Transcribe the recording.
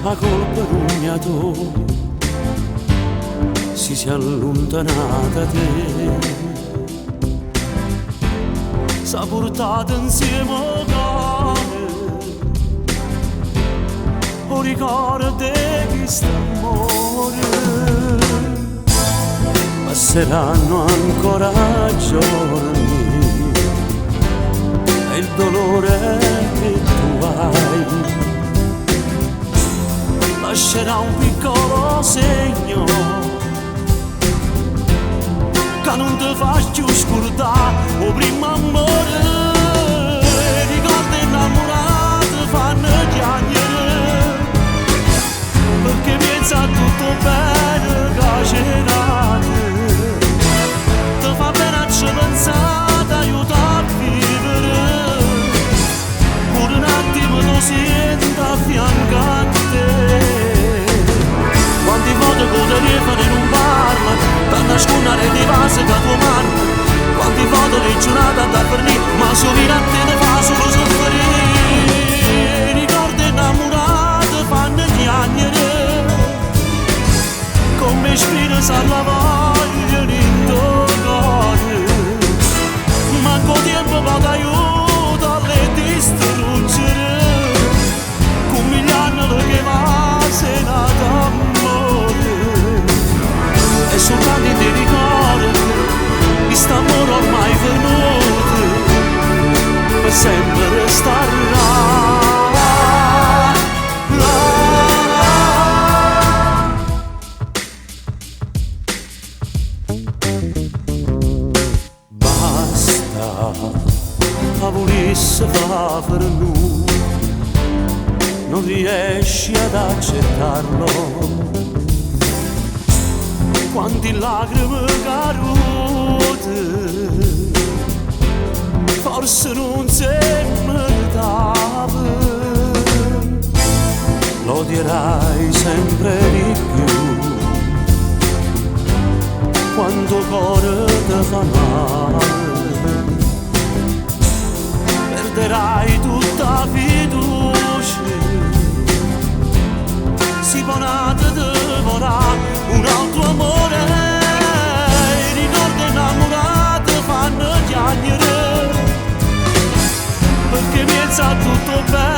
A colpa nun è tua si si è allontanata te. S'ha portato insieme 'o core 'O ricordo 'e chist'ammore. Passeranno ancora giorni e il dolore che tu hai lascerà un piccolo segno ca nun te fa cchiù scurdà 'o primmo ammore. 'E ricordi 'e 'nnammurate fanno chiagnere, pecché piense a tutto 'o bene ca ce date. Te fa bene a ce pensà, t'aiuta a vivere. Pure n'attimo t' 'o siente affianco a te. Quanti vote cu 'o telefono e nun parla, t'annascunne aret 'e vase ca tu manne. Quanti vote l'hê giurato adda fernì, ma si 'o vire a te te fa sulo suffrì. 'E ricordi 'e 'nnammurate fanno chiagnere, comme 'e spine s'arravogliano dint' 'o core. Manco 'o tiempo po' t'aiuta a le distruggere, cummigliannole cu 'e vase 'e n'ato ammore. E sultanto dint' 'e ricordi chist'ammore ormai fernuto pe sempe restarrà. Basta, 'a vulisse fa fernì, non riesci ad accettarlo. Quanti lacrime carute, forse nun s' 'e mmeritava. L'odierai sempre di più quando 'o core te fa male. Perderai tutta 'a fiducia si po' n'ato te vo' dà un altro amore. 'E ricordi 'e 'nnammurate fanno chiagnere, pecché piense a tutto 'o bene.